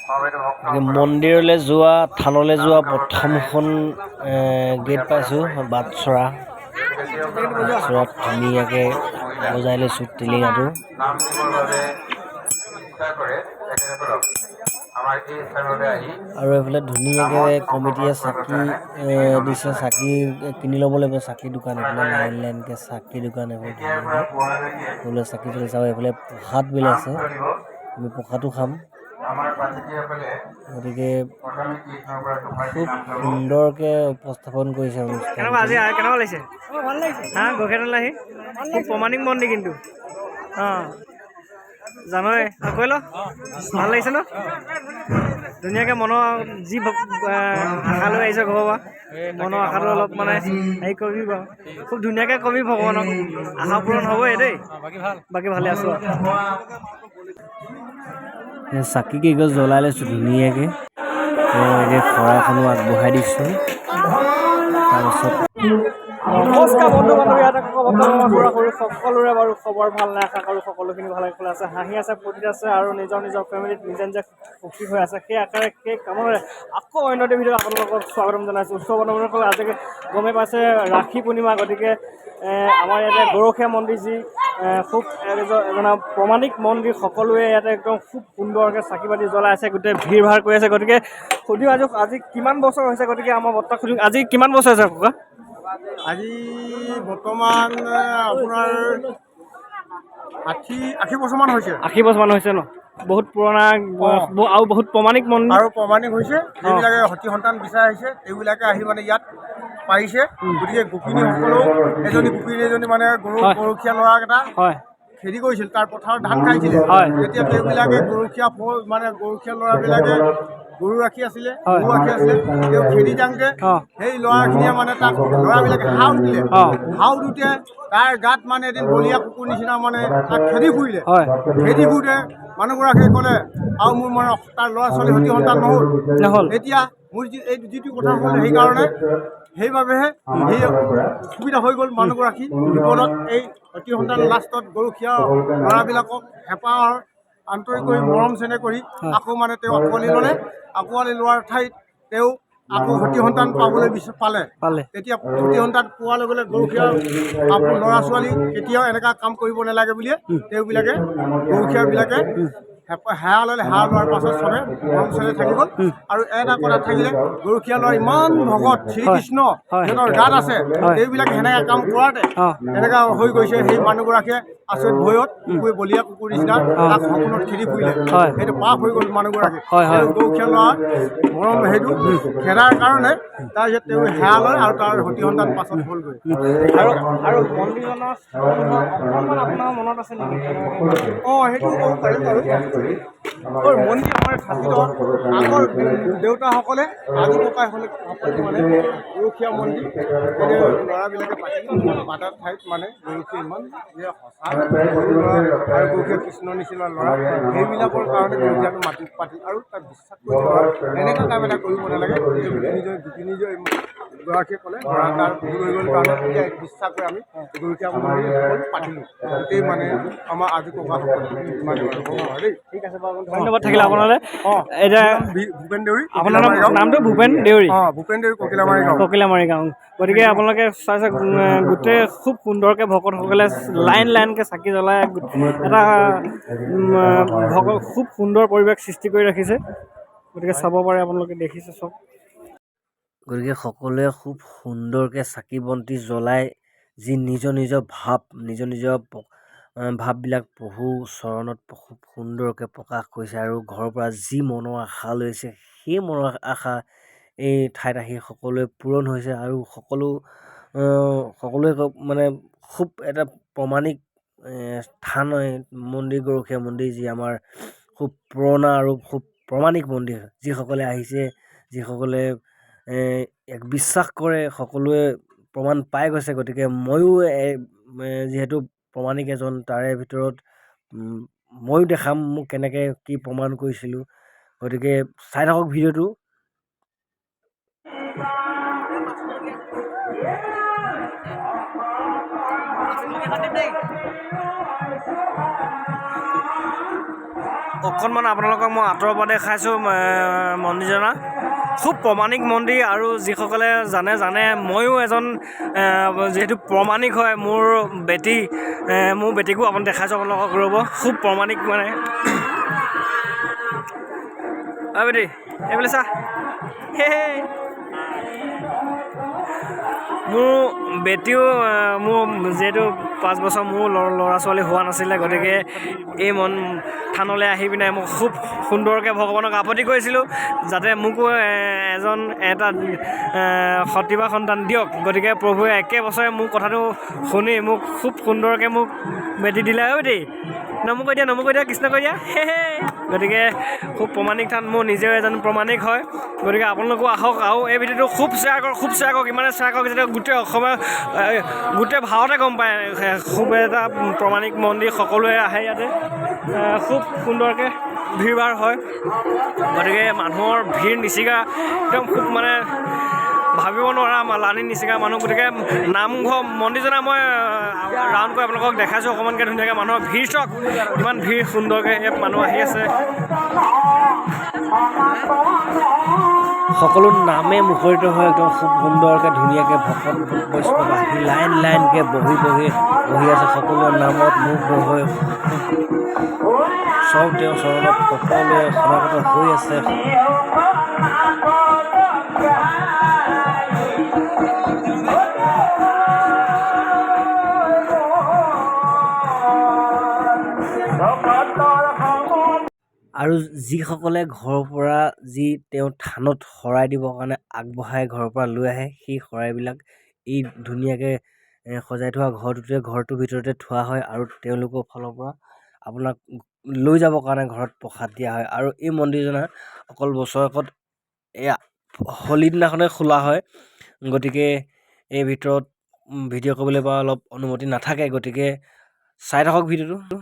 মন্দিৰলৈ যোৱা, থানলৈ যোৱা প্ৰথমখন গেট পাইছোঁ, বাটচৰা। বাটচৰাত ধুনীয়াকৈ বজাই লৈছোঁ টিলিঙাটো। আৰু এইফালে ধুনীয়াকৈ কমিটিয়ে চাকি দিছে, চাকি কিনি ল'ব লাগিব। চাকি দোকান এইফালে লাইন লাইনকৈ চাকি দোকান এইফালে ধুনীয়াকৈ সকলোৱে চাকি জ্বলাইছে। আৰু এইফালে প্ৰসাদ বিলাইছে, আমি প্ৰসাদো খাম। গতিকে খুব সুন্দৰকৈ উপস্থাপন কৰিছে অনুষ্ঠান। কেনেকুৱা আজি, কেনেকুৱা লাগিছে? হা, গৰখীয়া আহি খুব প্ৰমাণিক মন্দিৰ কিন্তু অঁ জানই কৈ ল, ভাল লাগিছে ন? ধুনীয়াকৈ মনৰ যি আশা লৈ আহিছে ঘৰৰ পৰা, মনৰ আশাটো অলপ মানে হেৰি কৰিবি বাৰু, খুব ধুনীয়াকৈ কবি ভগৱানক, আশা পূৰণ হ'বই দেই। বাকী ভালে আছোঁ। চাকি কেইগছ জ্বলাই লৈছোঁ ধুনীয়াকৈ, এতিয়া শৰাইখনো আগবঢ়াই দিছোঁ। তাৰপাছত নমস্কাৰ বন্ধু বান্ধৱী, ইয়াতে খুৰা খুৰী সকলোৰে বাৰু খবৰ ভাল নাই? আশা কৰোঁ সকলোখিনি ভালে কুশলে আছে, হাঁহি আছে, ফূৰ্তিত আছে আৰু নিজৰ নিজৰ ফেমিলিত নিজে নিজে সুখী হৈ আছে। সেই আশাৰে, সেই কামৰে আকৌ অন্য এটা ভিডিঅ'ত আপোনালোকক স্বাগতম জনাইছোঁ। উৎসৱ বন্ধুসকল, আজি গমেই পাইছে ৰাখী পূৰ্ণিমা, গতিকে আমাৰ ইয়াতে গৰখীয়া মন্দিৰ যি খুব এজনা প্ৰমাণিক মন্দিৰ, সকলোৱে ইয়াতে একদম খুব সুন্দৰকৈ চাকি বাতি জ্বলাই আছে, গোটেই ভিৰ ভাৰ কৰি আছে। গতিকে সুধিম আজি, আজি কিমান বছৰ হৈছে? গতিকে আমাৰ বৰ্তাক সুধিম, আজি কিমান বছৰ হৈছে ককা? আজি বৰ্তমান আপোনাৰ 80 বছৰমান হৈছে। 80 বছৰমান হৈছে ন? বহুত পুৰণা আৰু বহুত প্ৰমাণিক মন্দিৰ। আৰু প্ৰমাণিক হৈছে, যিবিলাকে সতী সন্তান বিচাৰি আহিছে তেওঁবিলাকে আহি মানে ইয়াত পাৰিছে। গতিকে গোপিনীসকলেও, এজনী গোপিনী এজনী মানে গৰু গৰখীয়া ল'ৰাকেইটা খেতি কৰিছিল, তাৰ পথাৰত ধান খাইছিলে। তেতিয়া তেওঁবিলাকে গৰখীয়া মানে গৰখীয়া ল'ৰাবিলাকে গৰু ৰাখি আছিলে, গৰু ৰাখি আছিলে, তেওঁ খেদি যাওঁতে সেই ল'ৰাখিনিয়ে মানে তাক ল'ৰাবিলাকে হাও দিলে। হাও দিওঁতে তাৰ গাত মানে এদিন বলীয়া কুকুৰ নিচিনা মানে তাক খেদি ফুৰিলে। খেদি ফুৰোঁতে মানুহগৰাকীয়ে ক'লে, আৰু মোৰ মানে তাৰ ল'ৰা ছোৱালী সতি সন্তান নহ'ল। নহ'ল। এতিয়া মোৰ যি এই যিটো কথা হ'ল, সেইকাৰণে সেইবাবেহে সেই অসুবিধা হৈ গ'ল মানুহগৰাকী বিপদত। এই সতি সন্তান লাষ্টত গৰখীয়া ল'ৰাবিলাকক হেঁপাহৰ আন্তৰিক কৰি মৰম চেনেহ কৰি আকৌ মানে তেওঁ আঁকোৱালি ল'লে। আঁকোৱালি লোৱাৰ ঠাইত তেওঁ আকৌ সতি সন্তান পাবলৈ পালে। পালে। তেতিয়া সতি সন্তান পোৱাৰ লগে লগে গৰখীয়া আপোনাৰ ল'ৰা ছোৱালী কেতিয়াও এনেকুৱা কাম কৰিব নালাগে বুলিয়ে তেওঁবিলাকে গৰখীয়াবিলাকে হেৱা ল'লে। হেৱা লোৱাৰ পাছত চবে মৰম চেনেহ থাকি গ'ল। আৰু এটা কথা থাকিলে, গৰখীয়া ল'ৰা ইমান ভগত শ্ৰীকৃষ্ণ সিহঁতৰ গাত আছে, তেওঁবিলাকে সেনেকুৱা কাম কৰাতে এনেকুৱা হৈ গৈছে। সেই মানুহগৰাকীয়ে আচৰিত ভয়ত কুকুৰে বলীয়া কুকুৰ নিচিনা তাক সপোনত খেদি ফুৰিলে, সেইটো পাপ হৈ গ'ল মানুহগৰাকী। গৰখীয়া ল'ৰা মৰম সেইটো খেদাৰ কাৰণে তাৰপিছত তেওঁ সেৱা লয় আৰু তাৰ সতি সন্তান পাছত হ'লগৈ। আৰু আৰু মন্দিৰজনৰ অকণমান আপোনাৰ মনত আছে নেকি? অঁ, সেইটো ক'ব পাৰিম বাৰু। মন্দিৰ আমাৰ স্থাপিত আগৰ দেউতাসকলে, আজো ককাইসকলে মানে গৰখীয়া মন্দিৰ ল'ৰাবিলাকে পাতি পাতাৰ ঠাইত মানে গৰখীয়া ইমান যে সঁচা সৰু ল'ৰা আৰু গৰখীয়া কৃষ্ণ নিচিনা ল'ৰা, সেইবিলাকৰ কাৰণে গৰখীয়াটো মাটি পাতি আৰু তাক বিশ্বাস কৰি ল'ৰা এনেকুৱা কাম এটা কৰিব নালাগে। গোপিনী গৰাকীয়ে ক'লে ল'ৰা তাৰ ভুল হৈ গ'ল কাৰণে তেতিয়া বিশ্বাস কৰি আমি গৰখীয়া মন্দিৰ পাতিলোঁ। গোটেই মানে আমাৰ আজো ককাসকলে ইমান দেই। ঠিক আছে বাৰু, ধন্যবাদ থাকিলে আপোনালৈ। অঁ, এতিয়া ভূপেন দেউৰী। আপোনাৰ নামটো ভূপেন দেউৰী? অঁ, ভূপেন দেউৰী, ককিলামাৰী গাঁও। ককিলামাৰী গাঁও। গতিকে আপোনালোকে চাইছে গোটেই খুব সুন্দৰকৈ ভকতসকলে লাইন লাইনকৈ চাকি জ্বলাই এটা ভকত খুব সুন্দৰ পৰিৱেশ সৃষ্টি কৰি ৰাখিছে। গতিকে চাব পাৰে আপোনালোকে, দেখিছে চব। গতিকে সকলোৱে খুব সুন্দৰকৈ চাকি বন্তি জ্বলাই যি নিজৰ নিজৰ ভাৱ, নিজৰ নিজৰ ভাৱবিলাক প্ৰভু চৰণত খুব সুন্দৰকৈ প্ৰকাশ কৰিছে। আৰু ঘৰৰ পৰা যি মনৰ আশা লৈছে, সেই মনৰ আশা এই ঠাইত আহি সকলোৱে পূৰণ হৈছে। আৰু সকলোৱে মানে খুব এটা প্ৰমাণিক থান মন্দিৰ, গৰখীয়া মন্দিৰ যি আমাৰ খুব পুৰণা আৰু খুব প্ৰমাণিক মন্দিৰ। যিসকলে আহিছে, যিসকলে এক বিশ্বাস কৰে, সকলোৱে প্ৰমাণ পাই গৈছে। গতিকে ময়ো যিহেতু প্ৰমাণিক এজন, তাৰে ভিতৰত ময়ো দেখাম মোক কেনেকৈ কি প্ৰমাণ কৰিছিলোঁ। গতিকে চাই থাকক ভিডিঅ'টো। অকণমান আপোনালোকক মই আঁতৰৰ পৰা দেখাইছোঁ মন্দিৰজনা। খুব প্ৰমাণিক মন্দিৰ আৰু যিসকলে জানে জানে, ময়ো এজন যিহেতু প্ৰমাণিক হয়, মোৰ বেটী, মোৰ বেটীকো আপুনি দেখাইছোঁ আপোনালোকক, ৰ'ব। খুব প্ৰমাণিক মানে। অ বেটী, এইফালে চা। হে, মোৰ বেটীও, মোৰ যিহেতু 5 বছৰ মোৰ ল'ৰা ছোৱালী হোৱা নাছিলে, গতিকে এই মন থানলৈ আহি পিনে মই খুব সুন্দৰকৈ ভগৱানক আপত্তি কৰিছিলোঁ যাতে মোকো এজন এটা সতিবা সন্তান দিয়ক। গতিকে প্ৰভুৱে একে বছৰে মোৰ কথাটো শুনি মোক খুব সুন্দৰকৈ মোক বেটী দিলে। ঐ বেটী, নমো কৈ দিয়া, নমো কৈ দিয়া, কৃষ্ণ কৈ দিয়া। হে হে। গতিকে খুব প্ৰমাণিক থান, মোৰ নিজেও এজন প্ৰমাণিক হয়। গতিকে আপোনালোকো আহক আৰু এই ভিডিঅ'টো খুব শ্বেয়াৰ কৰক, খুব শ্বেয়াৰ কৰক, ইমানে শ্বেয়াৰ কৰক যাতে গোটেই অসমে, গোটেই ভাৰতে গম পায়। খুব এটা প্ৰমাণিক মন্দিৰ, সকলোৱে আহে ইয়াতে, খুব সুন্দৰকৈ ভিৰ ভাৰ হয়। গতিকে মানুহৰ ভিৰ নিচিগা, একদম খুব মানে ভাবিব নোৱাৰা লানি নিচিগা মানুহ। গতিকে নামঘৰ মন্দিৰজনা মই ৰাউণ্ড কৰি আপোনালোকক দেখাইছোঁ অকণমানকৈ ধুনীয়াকৈ। মানুহৰ ভিৰ চাওক, ইমান ভিৰ, সুন্দৰকৈ ইয়াত মানুহ আহি আছে। সকলো নামে মুখৰিত হৈ একদম খুব সুন্দৰকৈ ধুনীয়াকৈ ভকত বৈষ্ণৱ আহি লাইন লাইনকৈ বহি বহি বহি আছে। সকলোৰে নামত মুগ্ধ হৈ চব তেওঁৰ চৰণত সকলোৱে সমাগত হৈ আছে। আৰু যিসকলে ঘৰৰ পৰা যি তেওঁ থানত শৰাই দিবৰ কাৰণে আগবঢ়াই ঘৰৰ পৰা লৈ আহে, সেই শৰাইবিলাক এই ধুনীয়াকৈ সজাই থোৱা ঘৰটোতে, ঘৰটোৰ ভিতৰতে থোৱা হয় আৰু তেওঁলোকৰ ফালৰ পৰা আপোনাক লৈ যাবৰ কাৰণে ঘৰত প্ৰসাদ দিয়া হয়। আৰু এই মন্দিৰজনা অকল বছৰেকত এয়া হোলী দিনাখনে খোলা হয়, গতিকে এই ভিতৰত ভিডিঅ' কৰিবলৈ বা অলপ অনুমতি নাথাকে, গতিকে চাই থাকক ভিডিঅ'টো।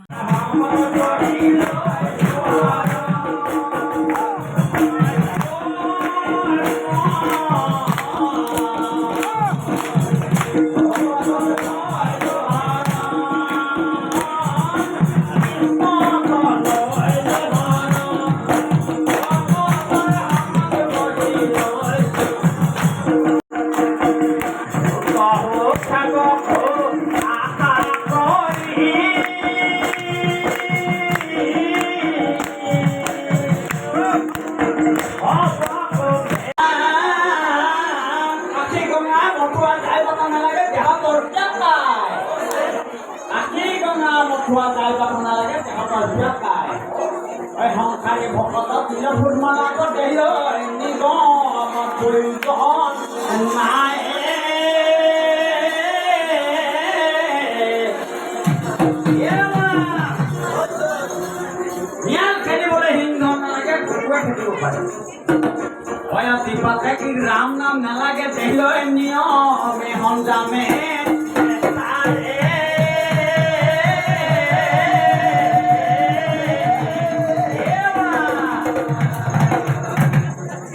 ৰাম নাম নালাগে দেহলৈ নিয়মে সঞ্জামে।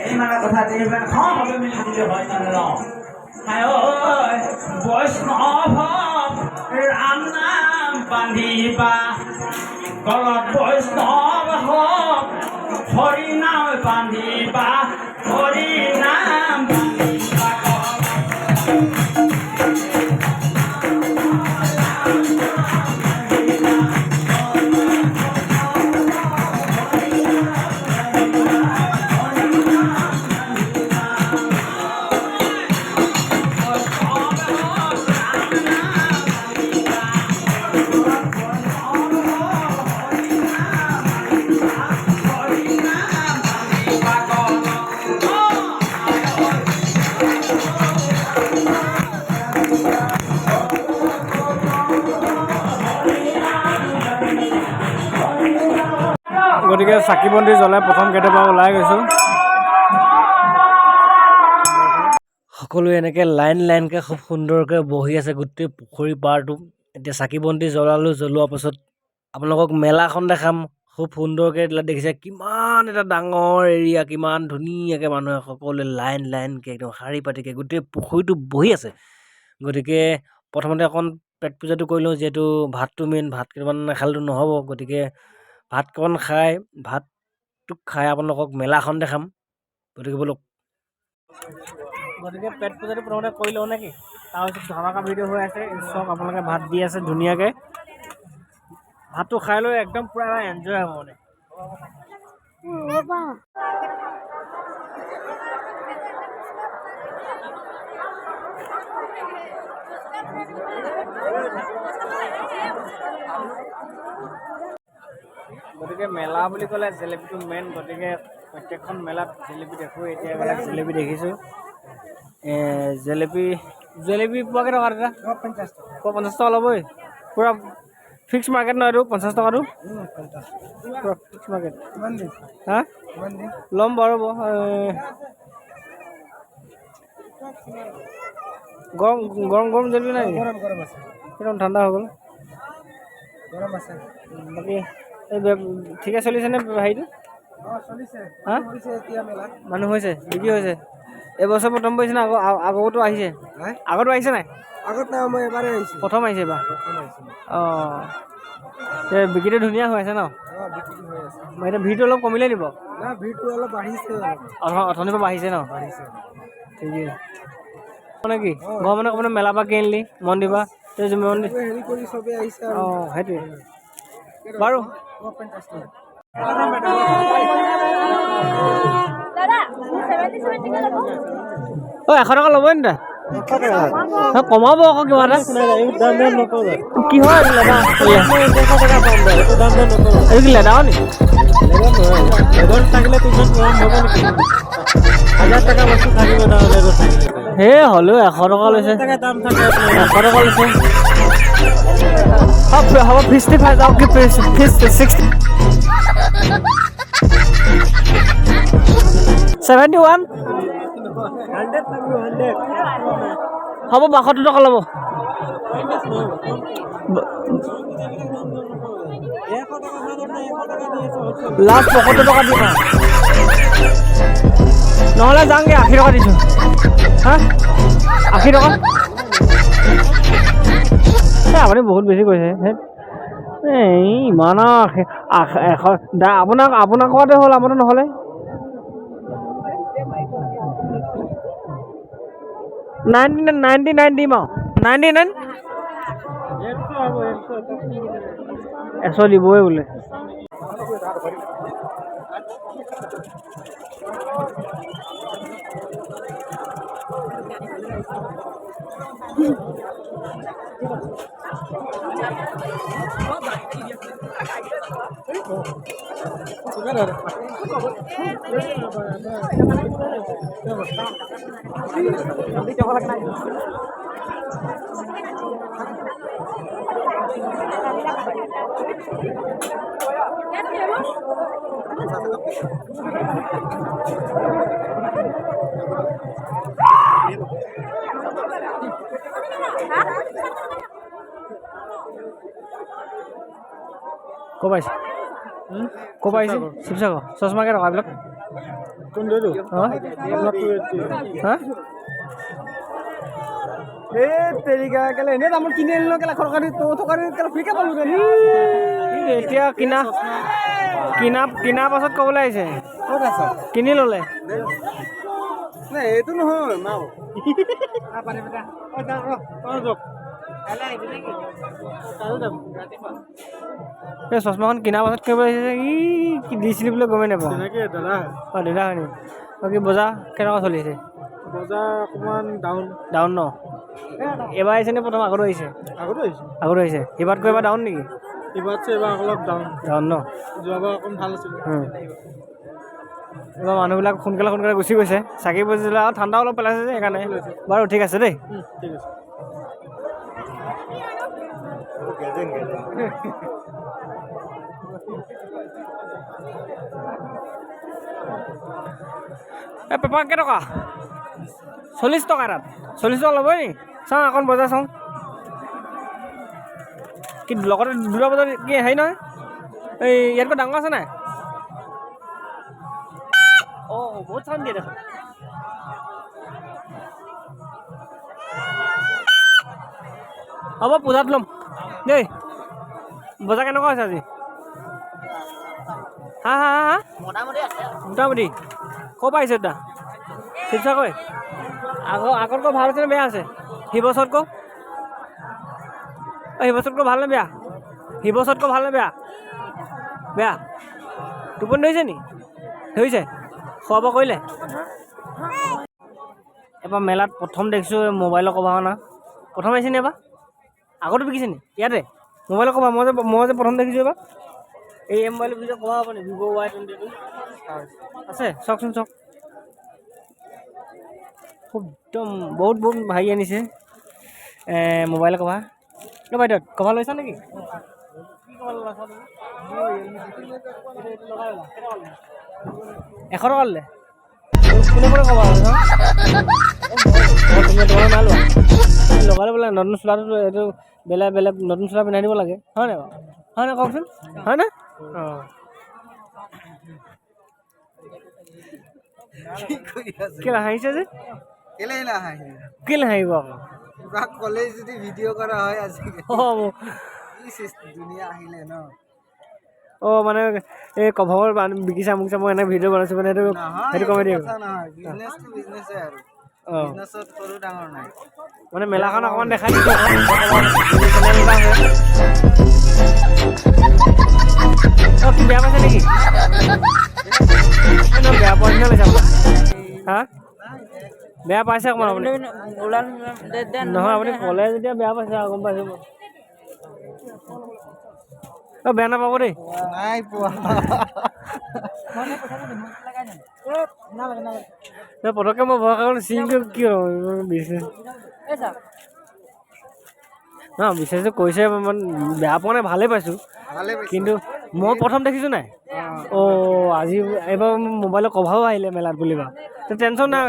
এই মানে কথা সবে মিলি দিলে হয় মানে বৈষ্ণৱ ৰাম নাম বান্ধিবা গলত, বৈষ্ণৱ হৰি নাম বান্ধিবা, হৰি নাম বান্ধিবা। গতিকে চাকি বন্তি জ্বলাই প্ৰথম গেটৰ পৰা ওলাই গৈছোঁ। সকলোৱে এনেকৈ লাইন লাইনকৈ খুব সুন্দৰকৈ বহি আছে গোটেই পুখুৰী পাৰটো। এতিয়া চাকি বন্তি জ্বলালোঁ, জ্বলোৱাৰ পাছত আপোনালোকক মেলাখন দেখাম। খুব সুন্দৰকৈ দেখিছে কিমান এটা ডাঙৰ এৰিয়া, কিমান ধুনীয়াকৈ মানুহে সকলোৱে লাইন লাইনকৈ একদম শাৰী পাতিকৈ গোটেই পুখুৰীটো বহি আছে। গতিকে প্ৰথমতে অকণ পেট পূজাটো কৰি লওঁ, যিহেতু ভাতটো মেইন, ভাত কেইটামান নাখালেতো নহ'ব। গতিকে ভাতকণ খাই ভাতটো খাই আপোনালোকক মেলাখন দেখাম। গতিকে ব'লক। গতিকে পেট পূজাটো প্ৰথমতে কৰি লওঁ নেকি, তাৰপিছত ধামাকা ভিডিঅ' হৈ আছে। চাওক আপোনালোকে ভাত দি আছে ধুনীয়াকৈ, ভাতটো খাই লৈ একদম পূৰা এনজয় হ'ব মানে। গতিকে মেলা বুলি ক'লে জেলেপিটো মেইন, গতিকে প্ৰত্যেকখন মেলাত জেলেপি দেখোঁ। এতিয়া এইবিলাক জেলেপি দেখিছোঁ। জেলেপি জেলেপি পোৱা কেইটকা দাদা? পোৱা 50 টকা ল'বই, পূৰা ফিক্স মাৰ্কেট নহয় এইটো, 50 টকাটো পূৰা ফিক্স মাৰ্কেট। হা ল'ম বাৰু, গৰম গৰম গৰম জেলেপি নাই একদম ঠাণ্ডা হৈ গ'ল। বাকী এই ঠিকে চলিছেনে হেৰিটো? হা মানুহ হৈছে, বিক্ৰী হৈছে। এইবছৰ প্ৰথম পৰিছে নে আগতো আহিছে? আগতো আহিছে নাই? আগত নাই, মই এবাৰেই আহিছোঁ। প্ৰথম আহিছে এইবাৰ। অঁ, এই বিক্ৰীটো ধুনীয়া হৈ আছে ন? এতিয়া ভিৰটো অলপ কমিলে নিব? ভিৰটো অলপ বাঢ়িছে, অথনিৰ পৰা বাঢ়িছে ন? ঠিকেই মানে কি ঘৰৰ মানুহ ক'ব মেলা পৰা কিনিলি মন্দিৰ পৰা মন্দিৰ। অঁ সেইটোৱে বাৰু। অ 100 টকা ল'ব নি? কমাব আকৌ কিবা এটা। কি হয় এইটো কি লেদাও নি? সেই হ'লেও 100 টকা লৈছে, 100 টকা লৈছে। হ'ব 55 যাওক কি 60 71 হ'ব, 72 টকা ল'ব। লাষ্ট 75 টকা দিম আৰু, নহ'লে যামগৈ। 80 টকা দিছোঁ। হা 80 টকা? এই আপুনি বহুত বেছি কৈছে। এই ইমান আৰু 100 আপোনাক আপোনাক কোৱাতে হ'ল, আপোনাৰ নহ'লে 99 দিম আৰু 99 100 দিবই বোলে। ক'ৰ পৰা আহিছে? ক'ৰ পৰা আহিছে? শিৱসাগৰ। চশমা কেইটকা এইবিলাক? হা এতিয়া কিনা কিনা কিনাৰ পাছত ক'বলৈ আহিছে। কিনি ল'লে এইটো নহয় এই চশমাখন কিনাৰ পাছত কৰিব আহিছে। ই কি দিছিলি বোলে গমেই নাপাওঁ। অঁ দাদা হয় নেকি? বাকী বজাৰ কেনেকুৱা চলিছে? বজাৰ অকণমান ডাউন। ডাউন ন? এইবাৰ আহিছে নে প্ৰথম আগতো আহিছে? আগতো আহিছে। আগতো আহিছে। এইবাৰতকৈ এইবাৰ ডাউন নেকি? এইবাৰতছে এইবাৰ অলপ ডাউন। ডাউন ন? যোৱাবাৰ অকণ ভাল আছিলে। এইবাৰ মানুহবিলাক সোনকালে সোনকালে গুচি গৈছে, চাকি বজিলে আৰু ঠাণ্ডাও অলপ পেলাইছে যে সেইকাৰণে। বাৰু ঠিক আছে দেই। ঠিক আছে। এই পেপাৰ কেইটকা? 40 টকা তাত। 40 টকা ল'বই নি? চাওঁ অকণ বজাৰ চাওঁ। কি লগতে দুটা বজাত কি হেৰি নহয়, এই ইয়াতকৈ ডাঙৰ আছে নাই? অঁ বহুত চাউণ্ড দিয়ে দেখোন। হ'ব পূজাত ল'ম দেই। বজাৰ কেনেকুৱা হৈছে আজি? হা হা হা হা, মোটামুটি। ক'ৰ পৰা আহিছে দাদা? শিৱসাগৰ। আগতকৈ ভাল আছে নে বেয়া আছে শিৱছতকৈ? অঁ, শিৱছতকৈ ভাল নে বেয়া? শিৱছতকৈ ভাল নে বেয়া? বেয়া। টোপনি ধৰিছে নি? ধৰিছে। খোৱা বোৱা কৰিলে? এবাৰ মেলাত প্ৰথম দেখিছোঁ মোবাইলৰ কভাৰ অনা। প্ৰথম আহিছে নি এবাৰ? আগতো বিকিছে নি ইয়াতে মোবাইলৰ কভাৰ? মই যে প্ৰথম দেখিছোঁ এবাৰ। এই মোবাইলৰ ভিডিঅ' কভাৰ হ'ব নি? ভিভ' Y22 আছে, চাওকচোন চাওক। খুব একদম বহুত বহুত হেৰি আনিছে মোবাইলৰ কভাৰ। ন বাইদেউ, কভাৰ লৈছা নেকি? কি কভাৰ ল'লা চোৱা তুমি? এইটো লগাই ল'লা, কেইটকা ল'লে? 100 টকা ল'লে। কোনে কোনে কভাৰ লৈছা? অঁ, তুমি তোমালোক নাই লোৱা? এই লগাই ল'ব লাগে নতুন চোলাটো। এইটো বেলেগ বেলেগ নতুন চোলা পিন্ধাই দিব লাগে, হয় নাই বাৰু? হয় নাই কওকচোন, হয় নাই? অঁ। কি কৰি আছে? কেলৈ হাঁহিছে যে? কেলেই নাহাঁহিম? কেলৈ হাঁহিব আকৌ? কিবা ক'লেই যদি ভিডিঅ' কৰা হয় আজিকালি। অঁ। কি দুনীয়া আহিলে ন। অঁ, মানে এই কভাৰ বিকিছে আমুক চামুক এনে ভিডিঅ' বনাইছোঁ, মানে সেইটো নহয়। সেইটো কমেডি। কথা নহয়, বিজনেছটো বিজনেছে আৰু। অঁ। বিজনেছত সৰু ডাঙৰ নাই। মানে মেলাখন অকণমান দেখাই দিছোঁ চেনেল এটা আছে। অঁ, কি বেয়া পাইছে নেকি? এই নহয়, বেয়া পোৱা নিচিনা লাগিছে আপোনাক। হা, বেয়া পাইছে অকণমান আপুনি। নহয়, আপুনি ক'লে যেতিয়া বেয়া পাইছে আৰু গম পাইছোঁ মই। অঁ, বেয়া নাপাব দেই। নাই পোৱা। নহয়, পটককৈ মই ভয় খাই গ'লো। চিনটো কি বিজনেছ ন, বিজনেছটো কৰিছে, ইমান বেয়া পোৱা নাই, ভালেই পাইছোঁ। ভালে পাইছোঁ। কিন্তু মই প্ৰথম দেখিছোঁ নাই। অঁ, আজি এইবাৰ মোবাইলৰ কভাৰো আহিলে মেলাত বুলিবা টেনশ্যন নাই।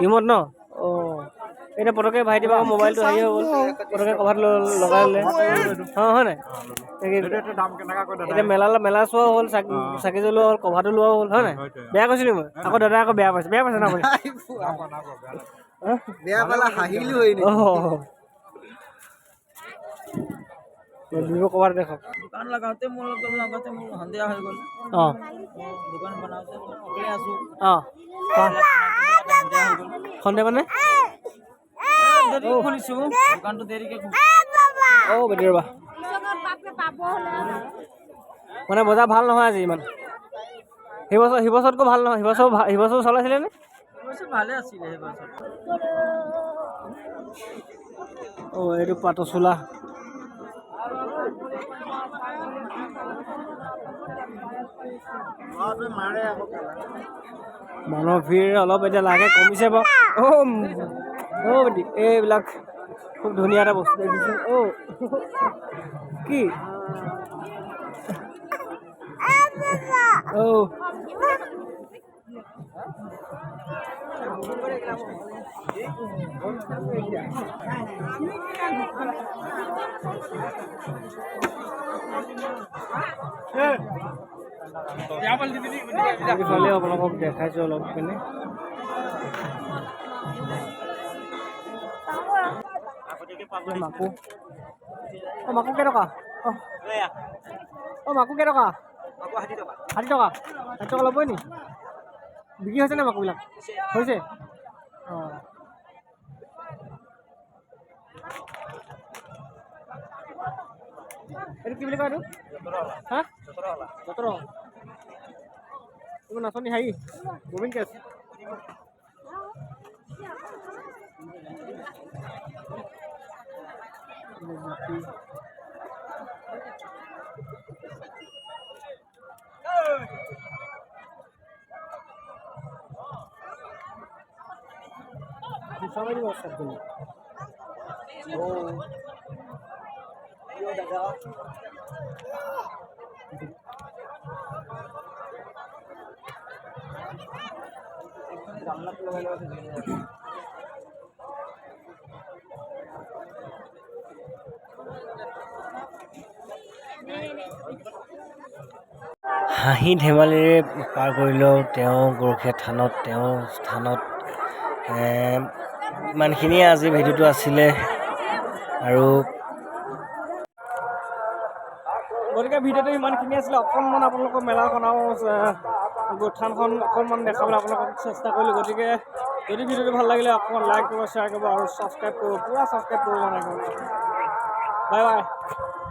ৰিমত ন। অঁ, এতিয়া পটককৈ ভাইটি ভাগৰ মোবাইলটো হেৰি হৈ গ'ল, পটককৈ কভাৰত লগাই ল'লে। অঁ, হয় নাই? এতিয়া মেলালৈ মেলা চোৱাও হ'ল, চাকি চাকি জ্বলোৱা হ'ল, কভাৰটো লোৱাও হ'ল, হয় নাই? বেয়া কৈছোঁ নি মই আকৌ? দাদাই আকৌ বেয়া পাইছে। বেয়া পাইছে ন আপুনি? নাই পোৱা। বেয়া পালা হাঁহিলো হয় নেকি? অঁ, ভিভ' কভাৰ দেখক। দোকান লগাওঁতে মোৰ লগতে মোৰ সন্ধিয়া হৈ গ'ল। অঁ। দোকান বনাওঁতে মই অকলে আছোঁ। অঁ, সন্ধিয়া হৈ গ'ল। সন্ধিয়া মানে? দেৰিকে খুলিছোঁ দোকানটো, দেৰিকে। অঁ, বেটি ৰ'বা। মানে বজাৰ ভাল নহয় আজি ইমান। সিবছৰতকৈ ভাল নহয়। সিবছৰ সিবছৰ চলাইছিলে নে? সেইবছৰ ভালে আছিলে সেইবছৰ। অঁ, এইটো পাটৰ চোলা। মাৰে আকৌ। মানুহৰ ভিৰ অলপ এতিয়া লাহেকৈ কমিছে বাৰু। অঁ অঁ, বেটি, এইবিলাক খুব ধুনীয়া এটা বস্তু দেখিছোঁ। অ' কি? অ' ইফালে আপোনালোকক দেখাইছোঁ অলপ পিনে। মাকো, অঁ, মাকো কেইটকা? অঁ অঁ, মাকো কেইটকা? 60 টকা। 60 টকা ল'বই নি? বিক্ৰী হৈছে নে মাকোবিলাক? হৈছে। অঁ, এইটো কি বুলি কয় এইটো? হা, যঁতৰ। এইবোৰ নাচনী হেৰি গোবিন কেছ। জাপি। সবাই চবগুলো। দাদা। হাঁহি ধেমালিৰে পাৰ কৰিলেও তেওঁ গৰখীয়া থানত, তেওঁৰ স্থানত ইমানখিনিয়ে আজি ভিডিঅ'টো আছিলে আৰু। গতিকে ভিডিঅ'টো ইমানখিনি আছিলে। অকণমান আপোনালোকৰ মেলাখন আৰু থানখন অকণমান দেখাবলৈ আপোনালোকক চেষ্টা কৰিলোঁ। গতিকে যদি ভিডিঅ'টো ভাল লাগিলে, অকণমান লাইক কৰিব, শ্বেয়াৰ কৰিব আৰু ছাবস্ক্ৰাইব কৰিব, পূৰা ছাবস্ক্ৰাইব কৰিব মানে। Bye bye.